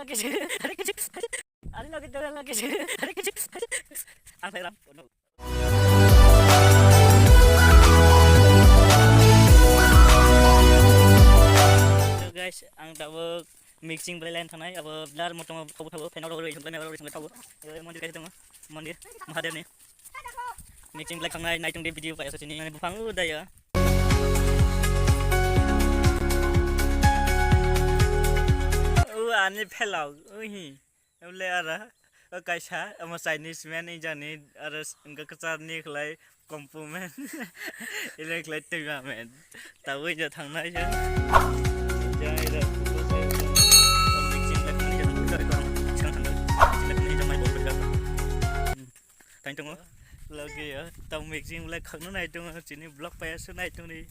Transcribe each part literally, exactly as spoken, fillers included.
Are loge dora loge. Are ang sai ram. So guys, ang tabuk mixing belai line thangnai, abo blur motom thabo thabo, fan rok roi thangbai, roi thangbai thabo. Oi mondir kaisa tongo, mondir Mahadevni. Mixing belai thangnai, naitung de video paisa sini, mane buphang u daya. U ani phelok, uhi. Ule ara, o kaisa, omo Chinese man, injani, ara, s-, wngkha kwchar ni khlai, kompu man. Ile khlai twiba man. Tabuk ja thangnai ja. Ja, ira, kuku sa, sa, sa, mixing khlai thangnai ja, thangnai ja, thangnai ja, thangnai ja, mai bol berga. Tang tongo. Lagi ya, tang mixing khlai khakno nai tongo, chini vlog paya se nai tongri.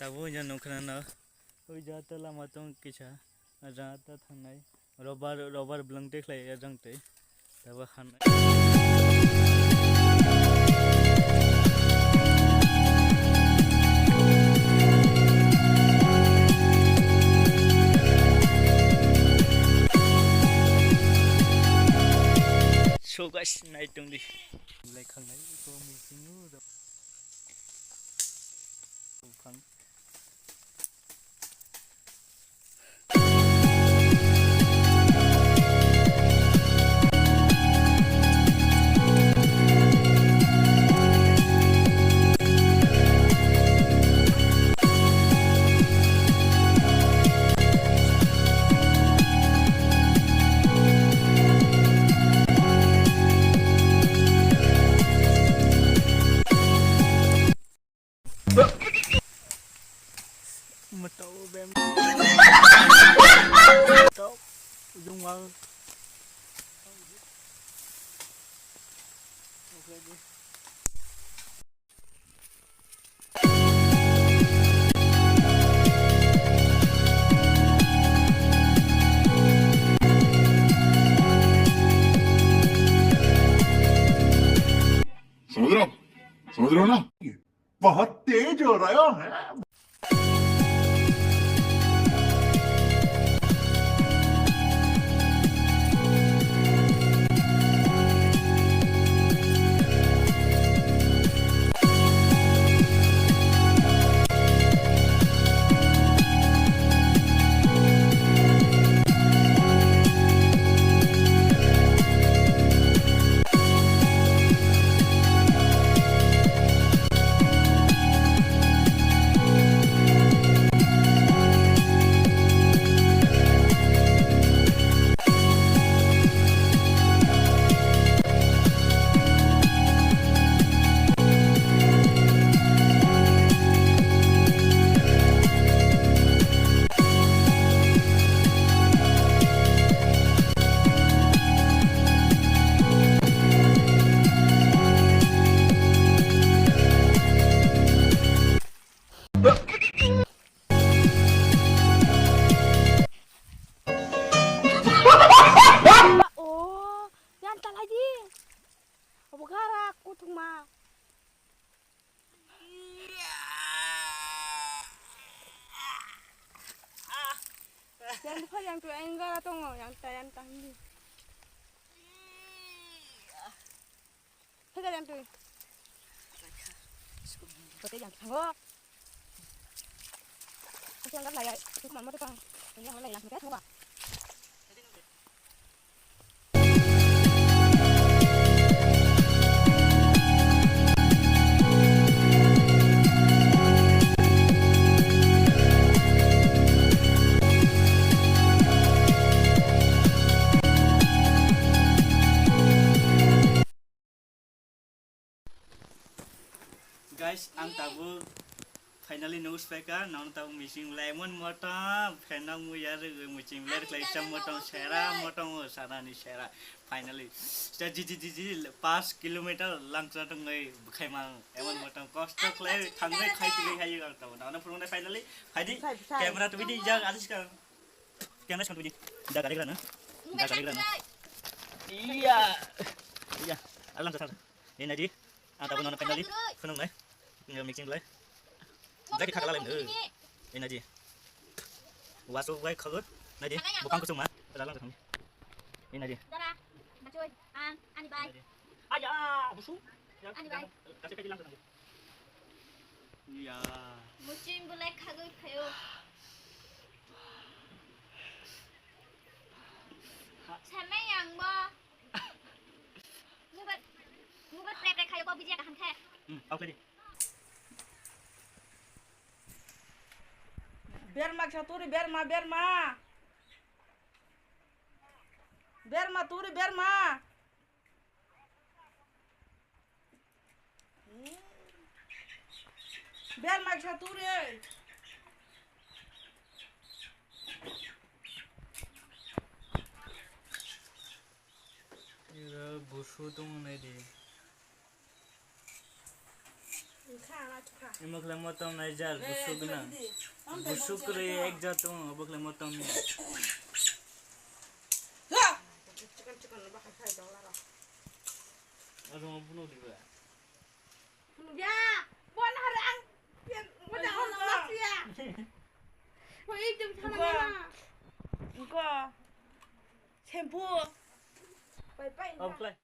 Tabuk wngya nukha nang no. Ui ja ta lama tong kisa. Ajang ta thangnai. Robar, robar bwlwng tei khlai ajang tei. Tabuk han. So guys, nai tongdi. Belai khangnai, iko mixing o da. Buphang. Matau bem. Matau. Ujung wal. समझ रहे हो? समझ रहे हो ना? बहुत तेज हो रहा है। Oh, yan talaji. Abu gara kutung ma. Yang tu yang tu enggara tongo, yang ta yang ta hindi. Hega yang tu. Kote yang thango. Kasi yang lai, tu man mo tu pa. Yang lai yang tu ba. Guys, ang tabuk Finally, nose peka, nono tabuk missing lemon motong, phenang muya rwgwi muching ler klai cham motong, sera motong, o sarani sera. Finally, ja ji ji ji ji, pas kilometer langcha tongwi bwkhai mang, emon motong kosto khlai thangwi khai twi khai ang tabuk. Nono phunuknai finally, phaidi, Bwkhai, bwkhai. Camera tubidi, ja, alis ka. Camera song tubidi. Da gari grana. Da gari grana. Iya. Iya. Alang sa sa. Ini naji. Ah, tabuk nono finally. Phunuknai. Nggak mixing lai. Jadi khakla lai. Ini naji. Wasu bai khagur. Naji. Bupang kusung ma. Alang sa. Ini naji. Dara. Bacoi. Ang. Ani bai. Aya, busu. Ani bai. Kasih kasih langsung. Iya. Muching bulai khagwi phaio. Samai yang bo. Mubat, mubat pre pre khaio bo bijak ham khe. Hmm, oke di. Berma ksa turi, berma, berma. Berma turi, berma. Bel maksa turi. Ira busu tong nai di. Engkha na tukha. Imo khlai motom nai jal, eh, busu gwnang. Busu kwrwi ek jat tong, obo khlai motom ni. Ha! Chikon chikon ba khai khai dong la ro. Aro mo phunuk diba? Phunuk ya. Bon har ang. Bon har ang. Phunuk ya. Hoi ekdom sana na. Engko. Shampoo. Pai pai. Off khlai.